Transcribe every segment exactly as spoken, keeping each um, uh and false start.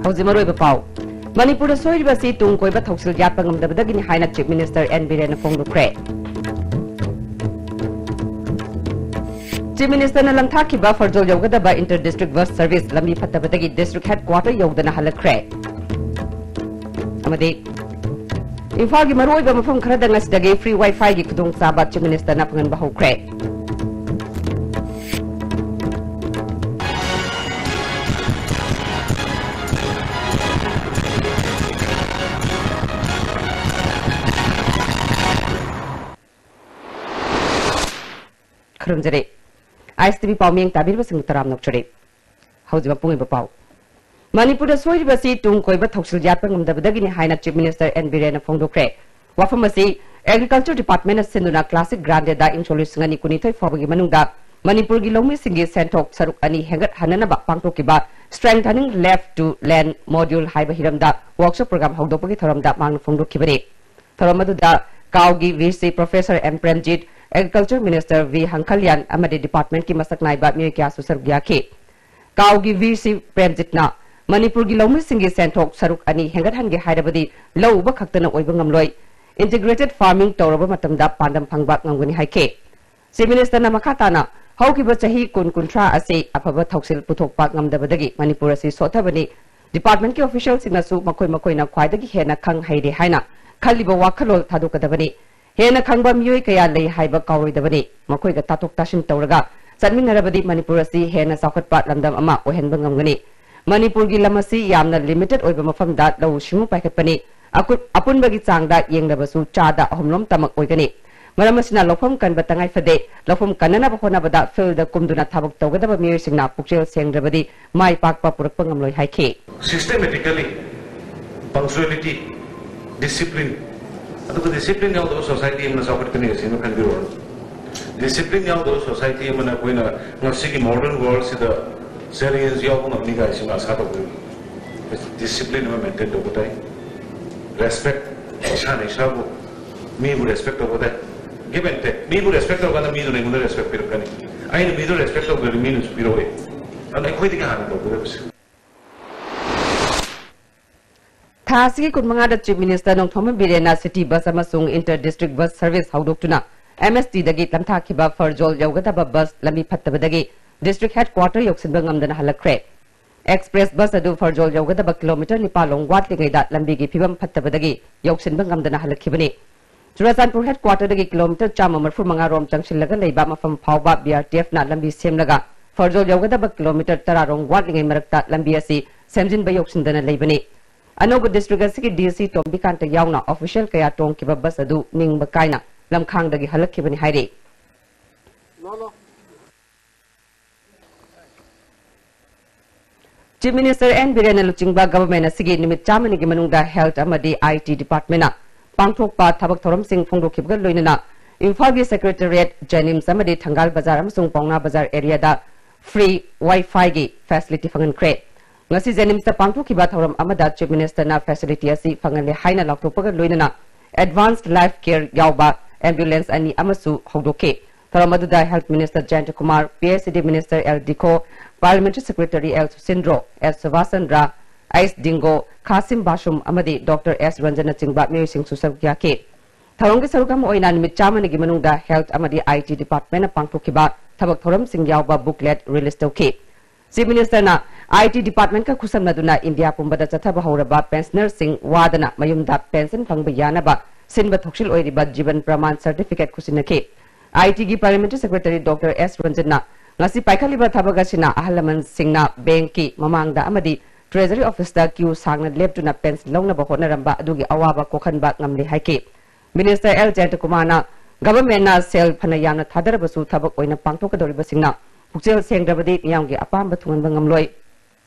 ꯍꯧꯖꯤꯛ ꯃꯔꯨꯑꯣꯏꯕ ꯄꯥꯎ꯫ ꯃꯅꯤꯄꯨꯔꯗ ꯁꯣꯏꯔꯤꯕ ꯑꯁꯤ ꯇꯨꯡ ꯀꯣꯏꯕ ꯊꯧꯁꯤꯜ ꯌꯥꯠꯄ ꯉꯝꯗꯕꯗꯒꯤꯅꯤ ꯍꯥꯏꯅ Chief Minister N. ꯕꯤꯔꯦꯟꯅ ꯐꯣꯡꯗꯣꯛꯈ꯭ꯔꯦ꯫ Chief Ministerꯅ ꯂꯝꯊꯥꯈꯤꯕ ꯐꯔꯖꯣꯜ ꯌꯧꯒꯗꯕ Inter District Bus Service ꯂꯝꯕꯤ ꯐꯠꯇꯕꯗꯒꯤ District Headquarter ꯌꯧꯗꯅ ꯍꯜꯂꯛꯈ꯭ꯔꯦ꯫ ꯑꯃꯗꯤ ꯏꯝꯐꯥꯜꯒꯤ ꯃꯔꯨꯑꯣꯏꯕ ꯃꯐꯝ ꯈꯔꯗ ꯉꯁꯤꯗꯒꯤ free Wi-Fiꯒꯤ ꯈꯨꯗꯣꯡꯆꯥꯕ Chief Ministerꯅ ꯐꯪꯍꯟꯕ ꯍꯧꯈ꯭ꯔꯦ꯫ ꯈꯨꯔꯨꯝꯖꯔꯤ꯫ ISTV ꯄꯥꯎꯃꯤꯌꯦꯡ ꯇꯥꯕꯤꯔꯤꯕꯁꯤꯡꯕꯨ ꯇꯔꯥꯝꯅ ꯑꯣꯛꯆꯔꯤ꯫ ꯍꯧꯖꯤꯛ ꯃꯄꯨꯡ ꯑꯣꯏꯕ ꯄꯥꯎ꯫ ꯃꯅꯤꯄꯨꯔꯗ ꯁꯣꯏꯔꯤꯕꯁꯤ ꯇꯨꯡ ꯀꯣꯏꯕ ꯊꯧꯁꯤꯜ ꯌꯥꯠꯄ ꯉꯝꯗꯕꯗꯒꯤꯅꯤ ꯍꯥꯏꯅ Chief Minister N. ꯕꯤꯔꯦꯟꯅ ꯐꯣꯡꯗꯣꯛꯈ꯭ꯔꯦ꯫ ꯋꯥꯐꯝ ꯑꯁꯤ Agriculture Departmentꯅ ꯁꯤꯟꯗꯨꯅ Classic Grande ꯗ ꯏꯪ ꯁꯣꯛ ꯂꯤꯁꯤꯡ ꯑꯅꯤ ꯀꯨꯟꯅꯤꯊꯣꯏ ꯐꯥꯎꯕꯒꯤ ꯃꯅꯨꯡꯗ ꯃꯅꯤꯄꯨꯔꯒꯤ ꯂꯧꯃꯤꯁꯤꯡꯒꯤ ꯁꯦꯟꯊꯣꯛ ꯁꯔꯨꯛ ꯑꯅꯤ ꯍꯦꯟꯒꯠꯍꯟꯅꯅꯕ ꯄꯥꯡꯊꯣꯛꯈꯤꯕ Strengthening Left to Land Module ꯍꯥꯏꯕ ꯍꯤꯔꯝꯗ workshop program ꯍꯧꯗꯣꯛꯄꯒꯤ ꯊꯧꯔꯝꯗ ꯃꯍꯥꯛꯅ ꯐꯣꯡꯗꯣꯛꯈꯤꯕꯅꯤ꯫ ꯊꯧꯔꯝ ꯑꯗꯨꯗ ꯀꯥꯎꯒꯤ VC Professor M. Premjit, Agriculture Minister V. ꯍꯪꯈꯜꯌꯥꯟ ꯑꯃꯗꯤ departmentꯀꯤ ꯃꯁꯛ ꯅꯥꯏꯕ ꯃꯤꯑꯣꯏ ꯀꯌꯥꯁꯨ ꯁꯔꯨꯛ ꯌꯥꯈꯤ꯫ ꯀꯥꯎꯒꯤ VC ꯄ꯭ꯔꯦꯝꯖꯤꯠꯅ ꯃꯅꯤꯄꯨꯔꯒꯤ ꯂꯧꯃꯤꯁꯤꯡꯒꯤ ꯁꯦꯟꯊꯣꯛ ꯁꯔꯨꯛ ꯑꯅꯤ ꯍꯦꯟꯒꯠꯍꯟꯒꯦ ꯍꯥꯏꯔꯕꯗꯤ ꯂꯧ ꯎꯕ ꯈꯛꯇꯅ ꯑꯣꯏꯕ ꯉꯝꯂꯣꯏ, Integrated Farming ꯇꯧꯔꯕ ꯃꯇꯝꯗ ꯄꯥꯟꯗꯝ ꯐꯪꯕ ꯉꯝꯒꯅꯤ ꯍꯥꯏꯈꯤ꯫ Chief Ministerꯅ ꯃꯈꯥ ꯇꯥꯅ ꯍꯧꯈꯤꯕ ꯆꯍꯤ ꯀꯨꯟ ꯀꯨꯟꯊ꯭ꯔꯥ ꯑꯁꯤ ꯑꯐꯕ ꯊꯧꯁꯤꯜ ꯄꯨꯊꯣꯛꯄ ꯉꯝꯗꯕꯗꯒꯤ ꯃꯅꯤꯄꯨꯔ ꯑꯁꯤ ꯁꯣꯠꯊꯕꯅꯤ, departmentꯀꯤ officialꯁꯤꯡꯅꯁꯨ ꯃꯈꯣꯏ ꯃꯈꯣꯏꯅ ꯈ꯭ꯋꯥꯏꯗꯒꯤ ꯍꯦꯟꯅ ꯈꯪ ꯍꯩꯔꯦ ꯍꯥꯏꯅ ꯈꯜꯂꯤꯕ ꯋꯥꯈꯜꯂꯣꯟ ꯊꯥꯗꯣꯛꯀꯗꯕꯅꯤ꯫ ꯍꯦꯟꯅ ꯈꯪꯕ ꯃꯤꯑꯣꯏ ꯀꯌꯥ ꯂꯩ ꯍꯥꯏꯕ ꯀꯥꯎꯔꯣꯏꯗꯕꯅꯤ꯫ ꯃꯈꯣꯏꯒ ꯇꯥꯊꯣꯛ ꯇꯥꯁꯤꯟ ꯇꯧꯔꯒ ꯆꯠꯃꯤꯟꯅꯔꯕꯗꯤ ꯃꯅꯤꯄꯨꯔ ꯑꯁꯤ ꯍꯦꯟꯅ ꯆꯥꯎꯈꯠꯄ ꯂꯝꯗꯝ ꯑꯃ ꯑꯣꯏꯍꯟꯕ ꯉꯝꯒꯅꯤ꯫ ꯃꯅꯤꯄꯨꯔꯒꯤ ꯂꯝ ꯑꯁꯤ ꯌꯥꯝꯅ limited ꯑꯣꯏꯕ ꯃꯐꯝꯗ ꯂꯧꯎ ꯁꯤꯡꯎ ꯄꯥꯏꯈꯠꯄꯅꯤ꯫ ꯑꯀꯨ-, ꯑꯄꯨꯟꯕꯒꯤ ꯆꯥꯡꯗ ꯌꯦꯡꯂꯕꯁꯨ ꯆꯥꯗ ꯑꯍꯨꯝꯂꯣꯝ ꯇꯃꯛ ꯑꯣꯏꯒꯅꯤ꯫ ꯃꯔꯝ ꯑꯁꯤꯅ ꯂꯧꯐꯝ ꯀꯟꯕ ꯇꯉꯥꯏ ꯐꯗꯦ꯫ ꯂꯧꯐꯝ ꯀꯟꯅꯅꯕ ꯍꯣꯠꯅꯕꯗ fieldꯗ ꯀꯨꯝꯗꯨꯅ ꯊꯕꯛ ꯇꯧꯒꯗꯕ ꯃꯤꯑꯣꯏꯁꯤꯡꯅ ꯄꯨꯛꯆꯦꯜ ꯁꯦꯡꯗ꯭ꯔꯕꯗꯤ ꯃꯥꯏ ꯄꯥꯛꯄ ꯄꯨꯔꯛꯄ ꯉꯝꯂꯣꯏ ꯍꯥꯏꯈꯤ꯫ Systematically, punctuality, discipline, ꯑꯗꯨꯒ discipline ꯌꯥꯎꯗꯕ society ꯑꯃꯅ ꯆꯥꯎꯈꯠꯀꯅꯤ ꯑꯁꯤꯃ ꯈꯟꯕꯤꯔꯣ꯫ Discipline ꯌꯥꯎꯗꯕ society ꯑꯃꯅ ꯑꯩꯈꯣꯏꯅ ꯉꯁꯤꯒꯤ modern worldꯁꯤꯗ challenge ꯌꯥꯎꯕ ꯉꯝꯅꯤ ꯀꯥꯏꯁꯤꯃ ꯑꯁꯥ ꯇꯧꯕꯤꯌꯨ꯫ Discipline ꯑꯃ maintain ꯇꯧꯕ ꯇꯥꯏ꯫ Respect, ꯏꯁꯥꯅ ꯏꯁꯥꯕꯨ, ꯃꯤꯕꯨ respect ꯇꯧꯕ ꯇꯥꯏ꯫ Give and take. ꯃꯤꯕꯨ respect ꯇꯧꯔꯀꯥꯟꯗ ꯃꯤꯗꯨꯅ ꯑꯩꯉꯣꯟꯗ respect ꯄꯤꯔꯛꯀꯅꯤ꯫ ꯑꯩꯅ ꯃꯤꯗꯨ respect ꯇꯧꯗ꯭ꯔꯗꯤ ꯃꯤꯅꯁꯨ ꯄꯤꯔꯛꯑꯣꯏ꯫ ꯑꯗꯨꯅ ꯑꯩꯈꯣꯏꯗꯒꯤ ꯍꯥꯟꯅ ꯇꯧꯒꯗꯕꯁꯦ꯫ ꯊꯥ ꯑꯁꯤꯒꯤ ꯀꯨꯟꯃꯉꯥꯗ Chief Minister Nongthombam ꯕꯤꯔꯦꯟꯅ city bus ꯑꯃꯁꯨꯡ inter district bus service ꯍꯧꯗꯣꯛꯇꯨꯅ M S T ꯗꯒꯤ ꯂꯝꯊꯥꯈꯤꯕ ꯐꯔꯖꯣꯜ ꯌꯧꯒꯗꯕ bus ꯂꯝꯕꯤ ꯐꯠꯇꯕꯗꯒꯤ district headquarter ꯌꯧꯁꯤꯟꯕ ꯉꯝꯗꯅ ꯍꯜꯂꯛꯈ꯭ꯔꯦ꯫ Express bus ꯑꯗꯨ ꯐꯔꯖꯣꯜ ꯌꯧꯒꯗꯕ kilometre ꯅꯤꯄꯥꯜ ꯔꯣꯝ ꯋꯥꯠꯂꯤꯉꯩꯗ ꯂꯝꯕꯤꯒꯤ ꯐꯤꯕꯝ ꯐꯠꯇꯕꯗꯒꯤ ꯌꯧꯁꯤꯟꯕ ꯉꯝꯗꯅ ꯍꯜꯂꯛꯈꯤꯕꯅꯤ꯫ ꯆꯨꯔꯥꯆꯥꯟꯄꯨꯔ headquarter ꯗꯒꯤ kilometre ꯆꯥꯝꯃ ꯃꯔꯤꯐꯨ ꯃꯉꯥ ꯔꯣꯝ ꯆꯪꯁꯤꯜꯂꯒ ꯂꯩꯕ ꯃꯐꯝ ꯐꯥꯎꯕ B R T F ꯅ ꯂꯝꯕꯤ ꯁꯦꯝꯂꯒ ꯐꯔꯖꯣꯜ ꯌꯧꯒꯗꯕ kilometre ꯇꯔꯥ ꯔꯣꯝ ꯋꯥꯠꯂꯤꯉꯩ ꯃꯔꯛꯇ ꯂꯝꯕꯤ ꯑꯁꯤ ꯁꯦꯝꯖꯤꯟꯕ ꯌꯧꯁꯤꯟꯗꯅ ꯂꯩꯕꯅꯤ꯫ ꯑꯅꯧꯕ district ꯑꯁꯤꯒꯤ D C ꯇꯣꯝꯕꯤꯀꯥꯟꯇ ꯌꯥꯎꯅ official ꯀꯌꯥ ꯇꯣꯡꯈꯤꯕ bus ꯑꯗꯨ ꯅꯤꯡꯕ ꯀꯥꯏꯅ ꯂꯝꯈꯥꯡꯗꯒꯤ ꯍꯜꯂꯛꯈꯤꯕꯅꯤ ꯍꯥꯏꯔꯤ꯫ Chief Minister N ꯕꯤꯔꯦꯟꯅ ꯂꯨꯆꯤꯡꯕ government ꯑꯁꯤꯒꯤ ꯅꯨꯃꯤꯠ ꯆꯥꯝꯃꯅꯤꯒꯤ ꯃꯅꯨꯡꯗ health ꯑꯃꯗꯤ I T department ꯅ ꯄꯥꯡꯊꯣꯛꯄ ꯊꯕꯛ ꯊꯧꯔꯝꯁꯤꯡ ꯐꯣꯡꯗꯣꯛꯈꯤꯕꯒ ꯂꯣꯏꯅꯅ ꯏꯝꯐꯥꯜꯒꯤ secretariat, JNIMS ꯑꯃꯗꯤ ꯊꯪꯒꯥꯜ ꯕꯖꯥꯔ ꯑꯃꯁꯨꯡ ꯄꯥꯎꯅꯥ ꯕꯖꯥꯔ area ꯗ free Wi-Fi ꯒꯤ facility ꯐꯪꯍꯟꯈ꯭ꯔꯦ꯫ ꯉꯁꯤ JNIMS ꯇ ꯄꯥꯡꯊꯣꯛꯈꯤꯕ ꯊꯧꯔꯝ ꯑꯃꯗ Chief Minister ꯅ facility ꯑꯁꯤ ꯐꯪꯍꯜꯂꯦ ꯍꯥꯏꯅ ꯂꯥꯎꯊꯣꯛꯄꯒ ꯂꯣꯏꯅꯅ advanced life care ꯌꯥꯎꯕ ambulance ꯑꯅꯤ ꯑꯃꯁꯨ ꯍꯧꯗꯣꯛꯈꯤ꯫ ꯊꯧꯔꯝ ꯑꯗꯨꯗ Health Minister Jayanta Kumar, P H E D Minister L Dikho, Parliamentary Secretary L Susindro, S Subhas Chandra, H Dingo, Khasim Vashum ꯑꯃꯗꯤ Doctor S ꯔꯟꯖꯟꯅꯆꯤꯡꯕ ꯃꯤꯑꯣꯏꯁꯤꯡꯁꯨ ꯁꯔꯨꯛ ꯌꯥꯈꯤ꯫ ꯊꯧꯔꯝꯒꯤ ꯁꯔꯨꯛ ꯑꯃ ꯑꯣꯏꯅ ꯅꯨꯃꯤꯠ ꯆꯥꯝꯃꯅꯤꯒꯤ ꯃꯅꯨꯡꯗ health ꯑꯃꯗꯤ I T department ꯅ ꯄꯥꯡꯊꯣꯛꯈꯤꯕ ꯊꯕꯛ ꯊꯧꯔꯝꯁꯤꯡ ꯌꯥꯎꯕ booklet release ꯇꯧꯈꯤ꯫ Chief Minister ꯅ I T department ꯀ ꯈꯨꯠꯁꯝꯅꯗꯨꯅ ꯏꯟꯗꯤꯌꯥ ꯄꯨꯝꯕꯗ ꯆꯠꯊꯕ ꯍꯧꯔꯕ pensioner ꯁꯤꯡ ꯋꯥꯗꯅ ꯃꯌꯨꯝꯗ pension ꯐꯪꯕ ꯌꯥꯅꯕ ꯁꯤꯟꯕ ꯊꯧꯁꯤꯜ ꯑꯣꯏꯔꯤꯕ ꯖꯤꯕꯟ ꯄ꯭ꯔꯃꯥꯟ certificate ꯈꯨꯠꯁꯤꯟꯅꯈꯤ꯫ I T ꯒꯤ Parliamentary Secretary Doctor S ꯔꯟꯖꯟꯅ ꯉꯁꯤ ꯄꯥꯏꯈꯠꯂꯤꯕ ꯊꯕꯛ ꯑꯁꯤꯅ ꯑꯍꯜ ꯂꯃꯟꯁꯤꯡꯅ bank ꯀꯤ ꯃꯃꯥꯡꯗ ꯑꯃꯗꯤ Treasury Office ꯇ queue ꯁꯥꯡꯅ ꯂꯦꯞꯇꯨꯅ pension ꯂꯧꯅꯕ ꯍꯣꯠꯅꯔꯝꯕ ꯑꯗꯨꯒꯤ ꯑꯋꯥꯕ ꯀꯣꯛꯍꯟꯕ ꯉꯝꯂꯦ ꯍꯥꯏꯈꯤ꯫ Minister L ꯖꯌꯟꯇ ꯀꯨꯃꯥꯔꯅ government ꯅ ꯁꯦꯜ ꯐꯅ ꯌꯥꯝꯅ ꯊꯥꯗꯔꯕꯁꯨ ꯊꯕꯛ ꯑꯣꯏꯅ ꯄꯥꯡꯊꯣꯛꯀꯗꯧꯔꯤꯕꯁꯤꯡꯅ ꯄꯨꯛꯆꯦꯜ ꯁꯦꯡꯗ꯭ꯔꯕꯗꯤ ꯃꯤꯌꯥꯝꯒꯤ ꯑꯄꯥꯝꯕ ꯊꯨꯡꯍꯟꯕ ꯉꯝꯂꯣꯏ꯫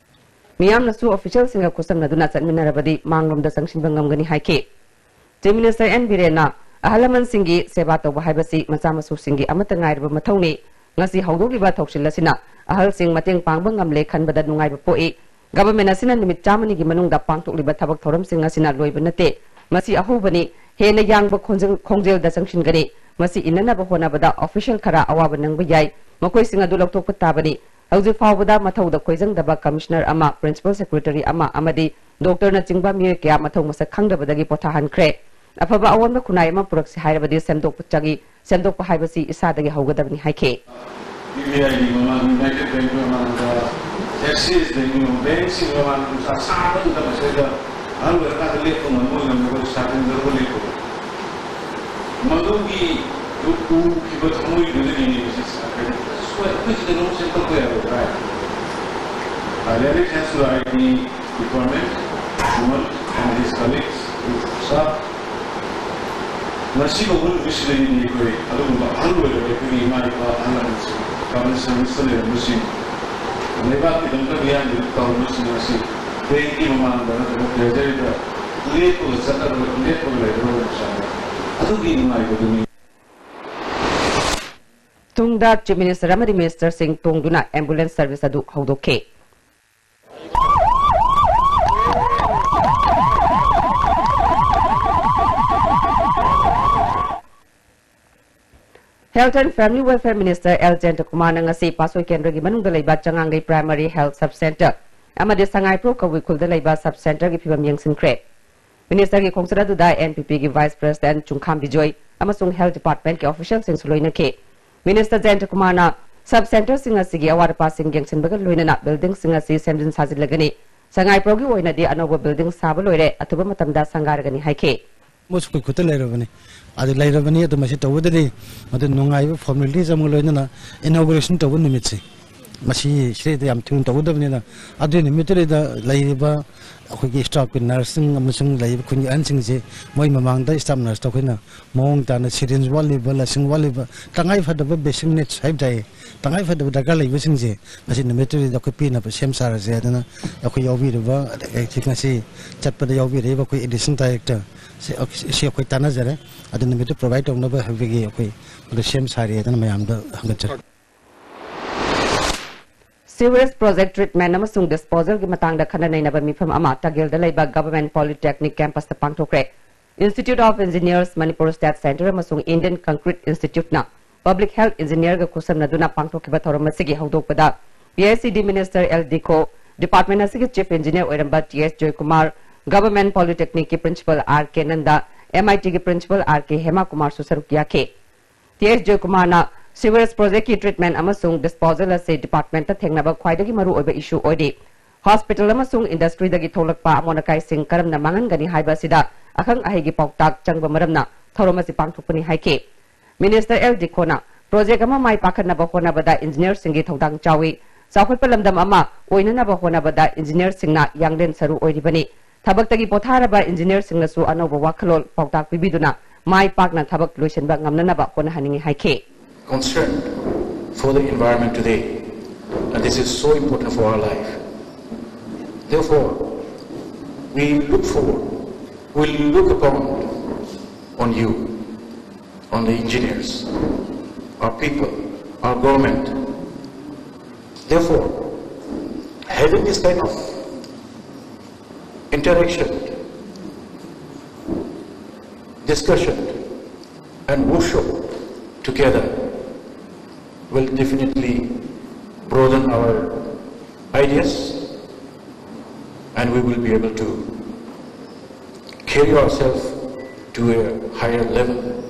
ꯃꯤꯌꯥꯝꯅꯁꯨ official ꯁꯤꯡꯒ ꯈꯨꯠꯁꯝꯅꯗꯨꯅ ꯆꯠꯃꯤꯟꯅꯔꯕꯗꯤ ꯃꯥꯡꯂꯣꯝꯗ ꯆꯪꯁꯤꯟꯕ ꯉꯝꯒꯅꯤ ꯍꯥꯏꯈꯤ꯫ Chief Minister N ꯕꯤꯔꯦꯟꯅ ꯑꯍꯜ ꯂꯃꯟꯁꯤꯡꯒꯤ ꯁꯦꯕꯥ ꯇꯧꯕ ꯍꯥꯏꯕꯁꯤ ꯃꯆꯥ ꯃꯁꯨꯁꯤꯡꯒꯤ ꯑꯃꯠꯇ ꯉꯥꯏꯔꯕ ꯃꯊꯧꯅꯤ꯫ ꯉꯁꯤ ꯍꯧꯗꯣꯛꯂꯤꯕ ꯊꯧꯁꯤꯜ ꯑꯁꯤꯅ ꯑꯍꯜꯁꯤꯡ ꯃꯇꯦꯡ ꯄꯥꯡꯕ ꯉꯝꯂꯦ ꯈꯟꯕꯗ ꯅꯨꯡꯉꯥꯏꯕ ꯄꯣꯛꯏ꯫ Government ꯑꯁꯤꯅ ꯅꯨꯃꯤꯠ ꯆꯥꯝꯃꯅꯤꯒꯤ ꯃꯅꯨꯡꯗ ꯄꯥꯡꯊꯣꯛꯂꯤꯕ ꯊꯕꯛ ꯊꯧꯔꯝꯁꯤꯡ ꯑꯁꯤꯅ ꯂꯣꯏꯕ ꯅꯠꯇꯦ꯫ ꯃꯁꯤ ꯑꯍꯧꯕꯅꯤ꯫ ꯍꯦꯟꯅ ꯌꯥꯡꯕ ꯈꯣꯟꯖꯦꯜ, ꯈꯣꯡꯖꯦꯜꯗ ꯆꯪꯁꯤꯟꯒꯅꯤ꯫ ꯃꯁꯤ ꯏꯟꯅꯅꯕ ꯍꯣꯠꯅꯕꯗ official ꯈꯔ ꯑꯋꯥꯕ ꯅꯪꯕ ꯌꯥꯏ꯫ ꯃꯈꯣꯏꯁꯤꯡ ꯑꯗꯨ ꯂꯧꯊꯣꯛꯄ ꯇꯥꯕꯅꯤ꯫ ꯍꯧꯖꯤꯛ ꯐꯥꯎꯕꯗ ꯃꯊꯧꯗ ꯈꯣꯏꯖꯪꯗꯕ commissioner ꯑꯃ, principal secretary ꯑꯃ ꯑꯃꯗꯤ ꯗꯣꯛꯇꯔꯅꯆꯤꯡꯕ ꯃꯤꯑꯣꯏ ꯀꯌꯥ ꯃꯊꯧ ꯃꯁꯛ ꯈꯪꯗꯕꯗꯒꯤ ꯄꯣꯊꯥꯍꯟꯈ꯭ꯔꯦ꯫ ꯑꯐꯕ ꯑꯑꯣꯟꯕ ꯈꯨꯟꯅꯥꯏ ꯑꯃ ꯄꯨꯔꯛꯁꯤ ꯍꯥꯏꯔꯕꯗꯤ ꯁꯦꯝꯗꯣꯛꯄ ꯆꯪꯏ꯫ ꯁꯦꯝꯗꯣꯛꯄ ꯍꯥꯏꯕꯁꯤ ꯏꯁꯥꯗꯒꯤ ꯍꯧꯒꯗꯕꯅꯤ ꯍꯥꯏꯈꯤ꯫ ꯌꯨ ꯕꯤ ꯑꯥꯏꯒꯤ ꯃꯃꯥꯡꯗ, ꯌꯨꯅꯥꯏꯇꯦꯗ ꯕꯦꯡꯛꯀꯤ ꯃꯃꯥꯡꯗ, ꯑꯦꯛꯁꯤꯁ ꯕꯦꯡꯛꯀꯤ ꯃꯃꯥꯡꯗ, ꯕꯦꯡꯛꯁꯤꯡꯒꯤ ꯃꯃꯥꯡꯗ ꯅꯨꯡꯁꯥ ꯁꯥꯕꯗꯨꯗ ꯃꯁꯤꯗ ꯑꯍꯜ ꯑꯣꯏꯔꯀꯥꯟꯗ ꯂꯦꯞꯄ ꯉꯝꯕ ꯑꯣꯏꯔꯝꯃꯦ, ꯑꯩꯈꯣꯏ ꯁꯥꯇꯤꯟ ꯇꯧꯔꯒ ꯂꯦꯞꯄꯗꯣ꯫ ꯃꯗꯨꯒꯤ ꯎꯈꯤꯕ ꯊꯃꯣꯏꯗꯨꯗꯒꯤꯅꯦ ꯃꯁꯤ ꯁꯥꯒꯠꯂꯤꯁꯦ꯫ ꯑꯩꯈꯣꯏ, ꯑꯩꯈꯣꯏ ꯁꯤꯗ ꯂꯣꯏ ꯁꯦꯝꯗꯣꯛꯄ ꯌꯥꯔꯣꯏꯗ꯭ꯔꯥ? I really thanks to the I T department, Suman and his colleagues, staff, ꯉꯁꯤ ꯐꯥꯎꯕ ꯅꯨꯃꯤꯠꯁꯤꯗꯒꯤꯗꯤ ꯑꯩꯈꯣꯏ ꯑꯗꯨꯒꯨꯝꯕ ꯑꯍꯜ ꯑꯣꯏꯔꯕ ꯑꯩꯈꯣꯏꯒꯤ ꯏꯃꯥ ꯏꯄꯥ ꯑꯍꯜ ꯂꯃꯟꯁꯤꯡ ꯒꯚꯔꯃꯦꯟ ꯁꯔꯚꯤꯁꯇ ꯂꯩꯔꯝꯕꯁꯤꯡ, ꯂꯩꯕꯥꯛꯀꯤꯗꯃꯛꯇ ꯃꯤꯌꯥꯝꯒꯤꯗꯃꯛ ꯇꯧꯔꯝꯕꯁꯤꯡ ꯑꯁꯤ ꯕꯦꯡꯛꯀꯤ ꯃꯃꯥꯡꯗ ꯅꯠꯇ꯭ꯔꯒ ꯇ꯭ꯔꯦꯖꯔꯤꯗ ꯂꯦꯞꯄꯒ ꯆꯠꯂꯒ ꯂꯦꯞꯄꯒ ꯂꯩꯔꯕ ꯃꯇꯝꯗ ꯑꯗꯨꯒꯤ ꯅꯨꯡꯉꯥꯏꯕꯗꯨꯅꯤ꯫ ꯇꯨꯡꯗ Chief Minister ꯑꯃꯗꯤ Ministerꯁꯤꯡ ꯇꯣꯡꯗꯨꯅ ambulance service ꯑꯗꯨ ꯍꯧꯗꯣꯛꯈꯤ꯫ Health and Family Welfare Minister L Jayantakumarꯅ ꯉꯁꯤ ꯄꯥꯠꯁꯣꯏ ꯀꯦꯟꯗ꯭ꯔꯒꯤ ꯃꯅꯨꯡꯗ ꯂꯩꯕ ꯆꯉꯥꯡꯒꯩ Primary Health Sub Centre ꯑꯃꯗꯤ ꯁꯉꯥꯏꯄ꯭ꯔꯧ ꯀꯕꯨꯏ ꯈꯨꯜꯗ ꯂꯩꯕ Sub Centreꯒꯤ ꯐꯤꯕꯝ ꯌꯦꯡꯁꯤꯟꯈ꯭ꯔꯦ꯫ Ministerꯒꯤ ꯈꯣꯡꯆꯠ ꯑꯗꯨꯗ N P Pꯒꯤ Vice President ꯆꯨꯡꯈꯥꯝ Bijoy ꯑꯃꯁꯨꯡ Health Departmentꯀꯤ officialꯁꯤꯡꯁꯨ ꯂꯣꯏꯅꯈꯤ꯫ Minister ꯖꯌꯟꯇ ꯀꯨꯃꯥꯔꯅ Sub Centreꯁꯤꯡ ꯑꯁꯤꯒꯤ ꯑꯋꯥꯠ ꯑꯄꯥꯁꯤꯡ ꯌꯦꯡꯁꯤꯟꯕꯒ ꯂꯣꯏꯅꯅ buildingꯁꯤꯡ ꯑꯁꯤ ꯁꯦꯝꯖꯤꯟ ꯁꯥꯖꯤꯜꯂꯒꯅꯤ꯫ ꯁꯉꯥꯏꯄ꯭ꯔꯧꯒꯤ ꯑꯣꯏꯅꯗꯤ ꯑꯅꯧꯕ building ꯁꯥꯕ ꯂꯣꯏꯔꯦ, ꯑꯊꯨꯕ ꯃꯇꯝꯗ ꯁꯪꯒꯥꯔꯒꯅꯤ ꯍꯥꯏꯈꯤ꯫ ꯃꯣꯏꯁꯨ ꯑꯩꯈꯣꯏ ꯈꯨꯠꯇ ꯂꯩꯔꯕꯅꯤ꯫ ꯑꯗꯨ ꯂꯩꯔꯕꯅꯤ, ꯑꯗꯨ ꯃꯁꯤ ꯇꯧꯕꯗꯗꯤ ꯃꯗꯨ ꯅꯨꯡꯉꯥꯏꯕ formalities ꯑꯃꯒ ꯂꯣꯏꯅꯅ inauguration ꯇꯧꯕ ꯅꯨꯃꯤꯠꯁꯦ, ꯃꯁꯤ ꯁꯤꯗꯩꯗ ꯌꯥꯝ ꯊꯨꯅ ꯇꯧꯒꯗꯕꯅꯤꯅ, ꯑꯗꯨꯒꯤ ꯅꯨꯃꯤꯠꯇꯨꯗꯩꯗ ꯂꯩꯔꯤꯕ ꯑꯩꯈꯣꯏꯒꯤ staffꯀꯤ nurseꯁꯤꯡ ꯑꯃꯁꯨꯡ ꯂꯩꯔꯤꯕ ꯈꯨꯟꯒꯤ ꯑꯍꯟꯁꯤꯡꯁꯦ, ꯃꯣꯏ ꯃꯃꯥꯡꯗ staff nurseꯇ ꯑꯩꯈꯣꯏꯅ ꯃꯑꯣꯡ ꯇꯥꯅ syringe ꯋꯥꯠꯂꯤꯕ, ꯂꯁꯤꯡ ꯋꯥꯠꯂꯤꯕ, ꯇꯉꯥꯏ ꯐꯗꯕ basic needs ꯍꯥꯏꯕ ꯇꯥꯏꯌꯦ, ꯇꯉꯥꯏ ꯐꯗꯕ ꯗꯔꯀꯥꯔ ꯂꯩꯕꯁꯤꯡꯁꯦ ꯃꯁꯤ ꯅꯨꯃꯤꯠꯇꯨꯗꯩꯗ ꯑꯩꯈꯣꯏ ꯄꯤꯅꯕ ꯁꯦꯝ ꯁꯥꯔꯁꯦ ꯍꯥꯏꯗꯅ ꯑꯩꯈꯣꯏ ꯌꯥꯎꯕꯤꯔꯤꯕ, ꯑꯩ ꯉꯁꯤ ꯆꯠꯄꯗ ꯌꯥꯎꯕꯤꯔꯛꯏꯕ ꯑꯩꯈꯣꯏ additional director ꯁꯤ, ꯁꯤ ꯑꯩꯈꯣꯏ ꯇꯥꯟꯅꯖꯔꯦ꯫ ꯑꯗꯨ ꯅꯨꯃꯤꯠꯇꯨ provide ꯇꯧꯅꯕ ꯍꯥꯏꯕꯒꯤ ꯑꯩꯈꯣꯏ ꯑꯗꯨ ꯁꯦꯝ ꯁꯥꯔꯤ ꯍꯥꯏꯗꯅ ꯃꯌꯥꯝꯗ ꯍꯪꯒꯠꯆꯔꯤ꯫ Sewage project treatment ꯑꯃꯁꯨꯡ disposalꯒꯤ ꯃꯇꯥꯡꯗ ꯈꯟꯅ ꯅꯩꯅꯕ ꯃꯤꯐꯝ ꯑꯃ ꯇꯒꯦꯜꯗ ꯂꯩꯕ Government Polytechnic campusꯇ ꯄꯥꯡꯊꯣꯛꯈ꯭ꯔꯦ꯫ Institute of Engineers Manipur State Centre ꯑꯃꯁꯨꯡ Indian Concrete Instituteꯅ Public Health Engineerꯒ ꯈꯨꯠꯁꯝꯅꯗꯨꯅ ꯄꯥꯡꯊꯣꯛꯈꯤꯕ ꯊꯧꯔꯝ ꯑꯁꯤꯒꯤ ꯍꯧꯗꯣꯛꯄꯗ P I C D Minister L Dikho, Department ꯑꯁꯤꯒꯤ Chief Engineer ꯑꯣꯏꯔꯝꯕ ꯇꯤ ꯑꯦꯁ ꯖꯣꯏꯀꯨꯃꯥꯔ, Government Polytechnic ꯀꯤ Principal ꯑꯥꯔ ꯀꯦ ꯅꯟꯗ, ꯑꯦꯝ ꯑꯥꯏ ꯇꯤ ꯒꯤ Principal ꯑꯥꯔ ꯀꯦ ꯍꯦꯃꯥꯀꯨꯃꯥꯔꯁꯨ ꯁꯔꯨꯛ ꯌꯥꯈꯤ꯫ ꯇꯤ ꯑꯦꯁ ꯖꯣꯏꯀꯨꯃꯥꯔꯅ sewerage project ꯀꯤ treatment ꯑꯃꯁꯨꯡ disposal ꯑꯁꯤ department ꯇ ꯊꯦꯡꯅꯕ ꯈ꯭ꯋꯥꯏꯗꯒꯤ ꯃꯔꯨꯑꯣꯏꯕ issue ꯑꯣꯏꯔꯤ꯫ Hospital ꯑꯃꯁꯨꯡ industry ꯗꯒꯤ ꯊꯣꯛꯂꯛꯄ ꯑꯃꯣꯠ ꯑꯀꯥꯏꯁꯤꯡ ꯀꯔꯝꯅ ꯃꯥꯡꯍꯟꯒꯅꯤ ꯍꯥꯏꯕ ꯑꯁꯤꯗ ꯑꯈꯪ ꯑꯍꯩꯒꯤ ꯄꯥꯎꯇꯥꯛ ꯆꯪꯕ ꯃꯔꯝꯅ ꯊꯧꯔꯝ ꯑꯁꯤ ꯄꯥꯡꯊꯣꯛꯄꯅꯤ ꯍꯥꯏꯈꯤ꯫ Minister ꯑꯦꯜ ꯗꯤꯈꯣꯅ project ꯑꯃ ꯃꯥꯏ ꯄꯥꯛꯍꯟꯅꯕ ꯍꯣꯠꯅꯕꯗ engineer ꯁꯤꯡꯒꯤ ꯊꯧꯗꯥꯡ ꯆꯥꯎꯏ, ꯆꯥꯎꯈꯠꯄ ꯂꯝꯗꯝ ꯑꯃ ꯑꯣꯏꯅꯅꯕ ꯍꯣꯠꯅꯕꯗ engineer ꯁꯤꯡꯅ ꯌꯥꯡꯂꯦꯟ ꯁꯔꯨ ꯑꯣꯏꯔꯤꯕꯅꯤ꯫ ꯊꯕꯛꯇꯒꯤ ꯄꯣꯊꯥꯔꯕ engineer ꯁꯤꯡꯅꯁꯨ ꯑꯅꯧꯕ ꯋꯥꯈꯜꯂꯣꯟ ꯄꯥꯎꯇꯥꯛ ꯄꯤꯕꯤꯗꯨꯅ ꯃꯥꯏ ꯄꯥꯛꯅ ꯊꯕꯛ ꯂꯣꯏꯁꯤꯟꯕ ꯉꯝꯅꯅꯕ ꯍꯣꯠꯅꯍꯟꯅꯤꯡꯏ ꯍꯥꯏꯈꯤ꯫ Concern for the environment today, and this is so important for our life. Therefore, we look forward, we look upon on you, on the engineers, our people, our government. Therefore, having this kind of interaction, discussion, and workshop together will definitely broaden our ideas, and we will be able to carry ourselves to a higher level.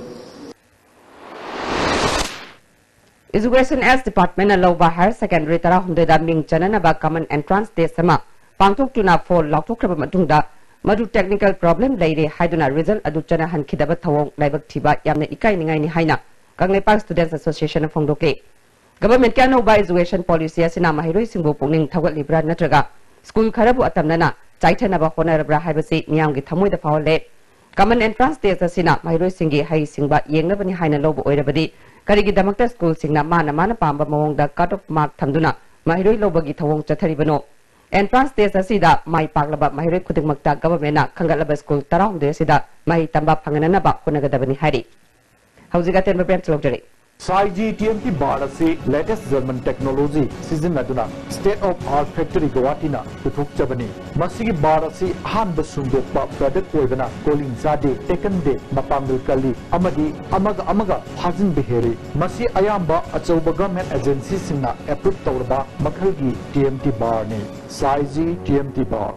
Education S Department ꯅ ꯂꯧꯕ higher secondary ꯇꯔꯥꯍꯨꯝꯗꯣꯏꯗ ꯃꯤꯡ ꯆꯟꯅꯅꯕ common entrance test ꯑꯃ ꯄꯥꯡꯊꯣꯛꯇꯨꯅ phone ꯂꯥꯎꯊꯣꯛꯈ꯭ꯔꯕ ꯃꯇꯨꯡꯗ ꯃꯗꯨ technical problem ꯂꯩꯔꯦ ꯍꯥꯏꯗꯨꯅ result ꯑꯗꯨ ꯆꯠꯅꯍꯟꯈꯤꯗꯕ ꯊꯧꯑꯣꯡ ꯂꯥꯏꯕꯛ ꯊꯤꯕ ꯌꯥꯝꯅ ꯏꯀꯥꯏꯅꯤꯡꯉꯥꯏꯅꯤ ꯍꯥꯏꯅ ꯀꯪꯂꯩꯄꯥꯛ Students Association ꯅ ꯐꯣꯡꯗꯣꯛꯂꯤ꯫ Government ꯀꯤ ꯑꯅꯧꯕ education policy ꯑꯁꯤꯅ ꯃꯍꯩꯔꯣꯏꯁꯤꯡꯕꯨ ꯄꯨꯛꯅꯤꯡ ꯊꯧꯒꯠꯂꯤꯕ꯭ꯔꯥ ꯅꯠꯇ꯭ꯔꯒ school ꯈꯔꯕꯨ ꯑꯇꯝꯅꯅ ꯆꯥꯏꯊꯅꯕ ꯍꯣꯠꯅꯔꯕ꯭ꯔꯥ ꯍꯥꯏꯕꯁꯤ ꯃꯤꯌꯥꯝꯒꯤ ꯊꯃꯣꯏꯗ ꯐꯥꯎꯍꯜꯂꯦ꯫ Common entrance test ꯑꯁꯤꯅ ꯃꯍꯩꯔꯣꯏꯁꯤꯡꯒꯤ ꯍꯩꯁꯤꯡꯕ ꯌꯦꯡꯅꯕꯅꯤ ꯍꯥꯏꯅ ꯂꯧꯕ ꯑꯣꯏꯔꯕꯗꯤ ꯀꯔꯤꯒꯤꯗꯃꯛꯇ school ꯁꯤꯡꯅ ꯃꯥꯅ ꯃꯥꯅ ꯄꯥꯝꯕ ꯃꯑꯣꯡꯗ cut off mark ꯊꯝꯗꯨꯅ ꯃꯍꯩꯔꯣꯏ ꯂꯧꯕꯒꯤ ꯊꯧꯑꯣꯡ ꯆꯠꯊꯔꯤꯕꯅꯣ? Entrance test ꯑꯁꯤꯗ ꯃꯥꯏ ꯄꯥꯛꯂꯕ ꯃꯍꯩꯔꯣꯏ ꯈꯨꯗꯤꯡꯃꯛꯇ government ꯅ ꯈꯟꯒꯠꯂꯕ school ꯇꯔꯥꯍꯨꯝꯗꯣꯏ ꯑꯁꯤꯗ ꯃꯍꯩ ꯇꯝꯕ ꯐꯪꯍꯟꯅꯅꯕ ꯍꯣꯠꯅꯒꯗꯕꯅꯤ ꯍꯥꯏꯔꯤ꯫ ꯍꯧꯖꯤꯛ ꯑꯇꯦꯟꯕ ꯕ꯭ꯔꯦꯛ ꯂꯧꯖꯔꯤ꯫ ꯁꯥꯏꯖꯤ ꯇꯤ ꯑꯦꯝ ꯇꯤ ꯕꯥꯔ ꯑꯁꯤ ꯂꯦꯇꯦꯁ ꯖꯔꯃꯟ ꯇꯦꯛꯅꯣꯂꯣꯖꯤ ꯁꯤꯖꯤꯟꯅꯗꯨꯅ ꯁ꯭ꯇꯦꯠ ꯑꯣꯐ ꯑꯥꯔꯠ ꯐꯦꯛꯇꯔꯤ ꯒꯧꯍꯥꯇꯤꯅ ꯄꯨꯊꯣꯛꯆꯕꯅꯤ꯫ ꯃꯁꯤꯒꯤ ꯕꯥꯔ ꯑꯁꯤ ꯑꯍꯥꯟꯕ ꯁꯨꯡꯗꯣꯛꯄ ꯄ꯭ꯔꯗꯛ ꯑꯣꯏꯕꯅ ꯀꯣꯂꯤꯡ ꯆꯥꯗꯦ, ꯇꯦꯛꯀꯟꯗꯦ, ꯃꯄꯥꯡꯒꯜ ꯀꯜꯂꯤ ꯑꯃꯗꯤ ꯑꯃꯒ ꯑꯃꯒ ꯐꯥꯖꯤꯟꯕ ꯍꯦꯜꯂꯤ꯫ ꯃꯁꯤ ꯑꯌꯥꯝꯕ ꯑꯆꯧꯕ ꯒꯚꯔꯟꯃꯦꯟꯠ ꯑꯦꯖꯦꯟꯁꯤꯁꯤꯡꯅ ꯑꯦꯄ꯭ꯔꯨꯚ ꯇꯧꯔꯕ ꯃꯈꯜꯒꯤ ꯇꯤ ꯑꯦꯝ ꯇꯤ ꯕꯥꯔꯅꯤ꯫ ꯁꯥꯏꯖꯤ T M T bar.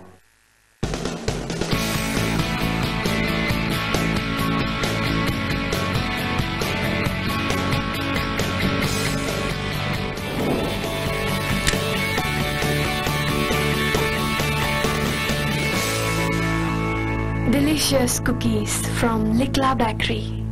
Delicious cookies from Likla Bakery.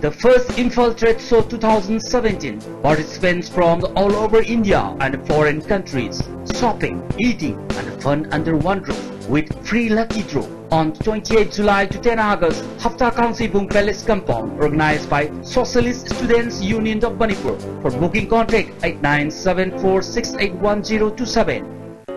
The first Imphal Trade Show two thousand seventeen. Participants from all over India and foreign countries. Shopping, eating, and fun under one roof with free lucky draw on twenty-eighth July to ten August, Hafta Kangsibung Palace Compound, organized by Socialist Students Union of Manipur. For booking, contact eight nine seven four six eight one zero two seven.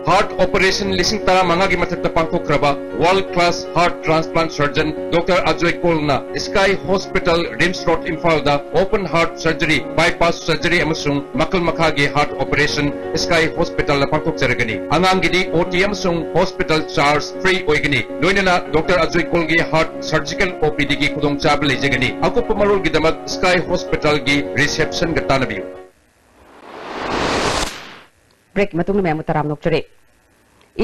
Heart operation ꯂꯤꯁꯤꯡ ꯇꯔꯥꯃꯉꯥꯒꯤ ꯃꯊꯛꯇ ꯄꯥꯡꯊꯣꯛꯈ꯭ꯔꯕ world class heart transplant surgeon Doctor Ajoy Kolna Sky Hospital, RIMS Road, Imphal ꯗ open heart surgery, bypass surgery ꯑꯃꯁꯨꯡ ꯃꯈꯜ ꯃꯈꯥꯒꯤ heart operation Sky Hospital ꯗ ꯄꯥꯡꯊꯣꯛꯆꯔꯒꯅꯤ꯫ ꯑꯉꯥꯡꯒꯤꯗꯤ O T ꯑꯃꯁꯨꯡ hospital charge free ꯑꯣꯏꯒꯅꯤ꯫ ꯂꯣꯏꯅꯅ Doctor Ajoy Kolꯒꯤ heart surgical O P D ꯒꯤ ꯈꯨꯗꯣꯡꯆꯥꯕ ꯂꯩꯖꯒꯅꯤ꯫ ꯑꯀꯨꯞꯄ ꯃꯔꯣꯜꯒꯤꯗꯃꯛ Sky Hospital ꯒꯤ reception ꯒ ꯇꯥꯟꯅꯕꯤꯌꯨ꯫ ꯕ꯭ꯔꯦꯛꯀꯤ ꯃꯇꯨꯡꯗ ꯃꯌꯥꯝꯕꯨ ꯇꯔꯥꯝꯅ ꯑꯣꯛꯆꯔꯤ꯫